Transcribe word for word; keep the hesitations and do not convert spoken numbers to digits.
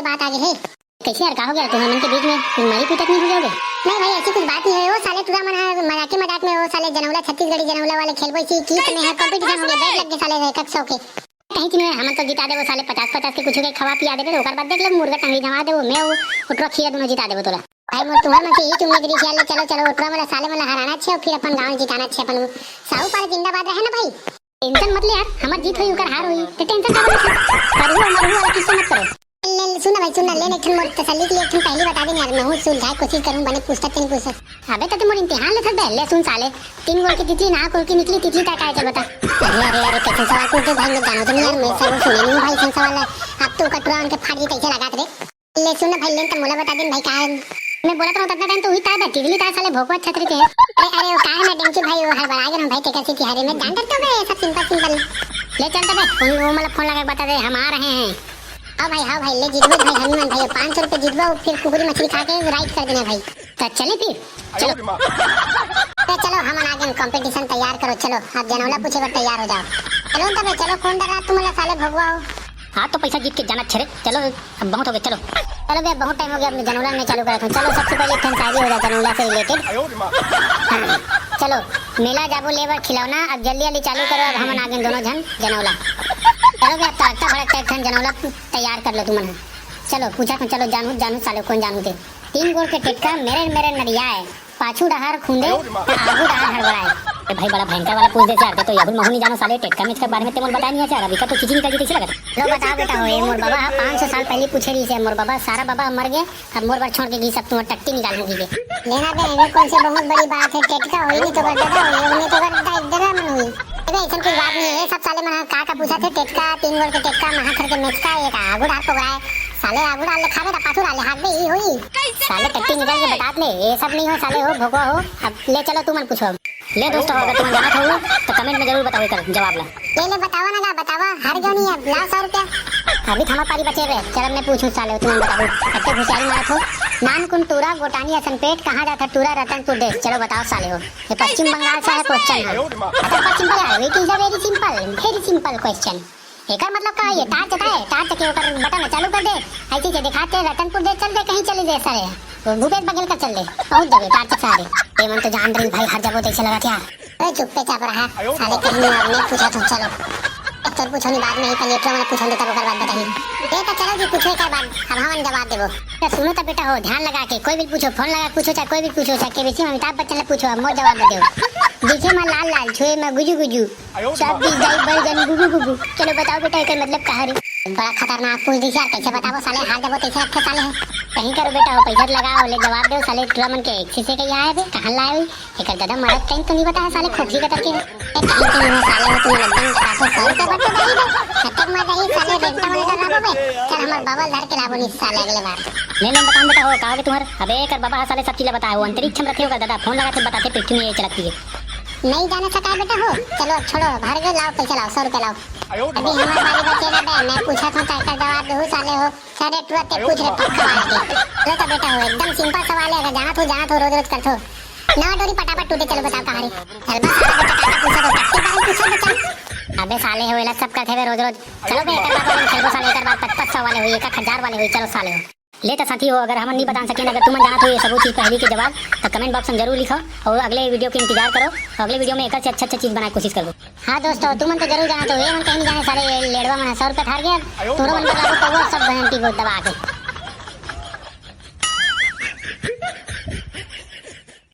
बात आगे हे। कैसे यार, का हो गया तुम्हारे मन के बीच में? कुछ मारी पीटत नहीं हो गया? नहीं भाई, ऐसी कुछ बात नहीं है। वो साले टुरा मन ह मजाके मजाक में, वो साले जनौला, छत्तीसगढ़ी जनौला वाले खेलबो इसी की तुम्हें है कंपटीशन हो गया, बैठ लग गए साले एक एक सौ के। कहीं तुम्हें हम तो जिता देबो साले, पचास पचास के कुछ के खवा पिया देबे, ओकर बाद देख ले मुर्गा टंगड़ी जमा देबो, मैं वो ओटरा खीरा दोनों जिता देबो तोला। भाई मोर तुम्हार मन से यही उम्मीद रही यार, ले चलो चलो ओटरा वाला साले वाला हराना छे और फिर अपन गांव जिताना छे, अपन साहू पारा जिंदाबाद रहे ना भाई। टेंशन मत ले यार, हमर जीत होई, ओकर हार होई, ते टेंशन का बात है? करू मरू वाला किस्सा मत करो। ले, ले, सुन ना भाई, सुन ना, ले ना, एक ठन मोर तसल्ली के लिए एक ठन पहली बता दे ना यार, मैं हूँ सुलझाए कोशिश करूँ, बने पूछता तीन पूछता। अबे तो तू मोर इम्तिहान लेथस बे, ले सुन साले, तीन गोड़ के तितली ना, कुल की निकली तितली ता काय के बता। अरे, अरे, अरे, कैसे सवाल पूछ दे भाई, मैं जानू तो नहीं यार, मैं सब सुने नहीं हूँ भाई, कैसे सवाल है? अब तो कटुरा उनके फाट गई, कैसे लगा रे? ले सुन ना भाई, लेन तो मोला बता देन भाई, का है? मैं बोलत रहूं, ततना टाइम तो हुई ताय बे, तिगली ताय साले भोकवा छतरी के। अरे, अरे, वो का है ना, डेंकी भाई, वो हड़बड़ा गए हम भाई, तेकर से तिहारे में जान डरते हो बे, ये सब सिंपल, सिंपल। ले चल तो बे, उन, वो मतलब फोन लगा के बता दे, हम आ रहे हैं। हाँ भाई, हाँ भाई, ले जीतबो भाई, हनुमान भाई, पाँच सौ रुपये जीतबो, फिर कुकुरी मछली खा के राइड कर देना भाई। तो चले फिर, चलो। अरे चलो, हम आ गए, कंपटीशन तैयार करो, चलो, आप जनौला पूछे बर तैयार हो जाओ। चलो तबे, चलो, कौन डरा तुम लोग साले भगवाओ। हाँ, तो पैसा जीत के जाना छे रे, चलो। अब बहुत हो गया, चलो। चलो भैया, बहुत टाइम हो गया, अपने जनौला में चालू करा था। चलो, सबसे पहले एक ठन शायरी हो जाए जनौला से रिलेटेड। हाँ, चलो, मेला जाबो लेबर खिलौना, अब जल्दी जल्दी चालू करो, अब हमन आगे दोनों झन जनौला। चलो भैया, तड़कता भड़कता एक ठन जनौला तैयार कर लो तुमन। चलो, पूछा था, चलो, जानू, जानू साले, कौन जानू थे? तीन गोड़ के टेटका मेरे, मेरे नरियाए, पाछू डहार खूंदे, आगू डहार हड़बड़ाए। ए भाई, बड़ा भयंकर वाला पूछ देथे यार, ते तो यहू महू नहीं जानो साले, टेटका मेटका के बारे में ते मोला बताए नहीं है यार, अभी का तो चीची निकल जी तैसे लगत। लो बताओ बेटा हो, ये मोर बाबा हा पाँच सौ साल पहले पूछे रही से, मोर बाबा, सारा बाबा मर गए, अब मोर बर छोड़ के गई सब तुम्हार टट्टी निकाल होगी के। लेना बे, एमे कौन से बहुत बड़ी बात है, टेटका होई नहीं तो कर दादा होई, नहीं तो कर दादा, दादा मन होई। अबे ऐसा कोई बात नहीं है, ये सब साले मन का का पूछा थे, टेटका, तीन गोड़ के टेटका, महाथर के मेचका, एक आगू डहार पोगराए, साले आगू डाल ले खावे ता पाछू डाल ले हाथ में ई होई। साले टट्टी निकल के बतात ले, ये सब नहीं हो साले हो, भोगवा हो। अब ले चलो तुमन पूछो। ले दोस्त हो, अगर तुमन जानत हो तो कमेंट में जरूर बताओ एकर जवाब ला। ले ले बतावा ना गा, बतावा, हार गयो नहीं अब, लाओ सौ रुपया। अभी थमा पारी बचे बे, चल अब मैं पूछूं साले, तुमन बताओ। अत्ते होशियारी मारत हो। नान कुन टूरा गोटानी असन पेट, कहाँ जाता टूरा रतनपुर देश, चलो बताओ साले हो। ये पश्चिम बंगाल से है क्वेश्चन है। अच्छा पश्चिम Bengal, it is a very simple, very simple question। एकर मतलब का है? ये टार्च था, टार्च के ऊपर बटन चालू कर दे, ऐसे से दिखाते रतनपुर दे चल दे, कहीं चले दे सारे, वो भूपेश बघेल का चल दे, पहुंच जावे टार्च सारे। ये मन तो जान रही भाई, हर जगह तैसे लगा क्या? ए चुप्पे चाप रहा साले, कहीं नहीं, अब नहीं पूछा तुम, चलो। एक तो पूछो नहीं, बाद में ही पहले एक मैंने पूछा देता, ओकर बाद बताइए। ये तो चलो जी, पूछो एक बाद, अब हम जवाब देबो। तो सुनो तो बेटा हो, ध्यान लगा के कोई भी पूछो, फोन लगा के पूछो, चाहे कोई भी पूछो, चाहे केबीसी में अमिताभ बच्चन ले पूछो, अब मोर जवाब दे दो। दिखे में लाल लाल, छुए में गुजू गुजू, सब दिख जाई बैगन गुगु गुगु। चलो बताओ बेटा, एकर मतलब का हरे? बड़ा खतरनाक पूछ दिस यार, कैसे बताबो साले, हार जबो तैसे रखे साले है। कहीं करो बेटा हो, पैसा लगाओ, ले जवाब दो साले, टुरा मन के एक शीशे के यहाँ है बे, कहाँ लाए हुई? एकर दादा मरद कहीं तो नहीं बता है साले, खोखी कतर के है। ए, कहीं तो नहीं हो साले, हो तुम एकदम काफी सही से बता दे बे। हतक मर रही साले, रेंटा वाले डराबो बे। चल हमार बबल धर के लाबो नहीं साले अगले बार। ले ले बताओ बेटा हो, का हो गया तुम्हार? अबे एकर बाबा साले सब चीज बताए, वो अंतरिक्ष में रखे होगा दादा, फोन लगा के बताते पृथ्वी में ये चलती है। नहीं जाने सका बेटा हो। चलो अब छोड़ो, घर के लाओ, पैसा लाओ, सौ रुपया लाओ। अभी हमारे बारी बचे ना बे, मैं पूछा था तो एकर जवाब देहू साले हो। सारे टुआ ते पूछ रहे पक्का वाला के। लो तो बेटा हो, एकदम सिंपल सवाल है, अगर जाना तो, जाना तो रोज रोज कर थो। नवा डोरी पटापट टूटे, चलो बताओ कहाँ रे? चल बस साला बेटा, काका पूछा तो, टट्टी बारे पूछा तो चल। अबे साले हो, एला सब करथे बे रोज रोज। चलो बे, एकर बाद खेलबो साले, एकर बाद पच-, पच सौ वाले होई, एक एक हजार वाले होई, चलो साले हो। ले त साथी हो, अगर हमन नहीं बता सकेन, अगर तुमन जानत हो ये सबो चीज पहली के जवाब, त कमेंट बॉक्स में जरूर लिखो और अगले वीडियो के इंतजार करो। और अगले वीडियो में एक से अच्छा अच्छा चीज बनाए कोशिश करबो। हाँ दोस्तों, तुमन तो जरूर जानत हो, ये मन कहीं नहीं जाने साले, ये लेड़वा मन सौ रुपया थार गया, तोरो मन बदलाबो पौवा सब बहन की दबा के।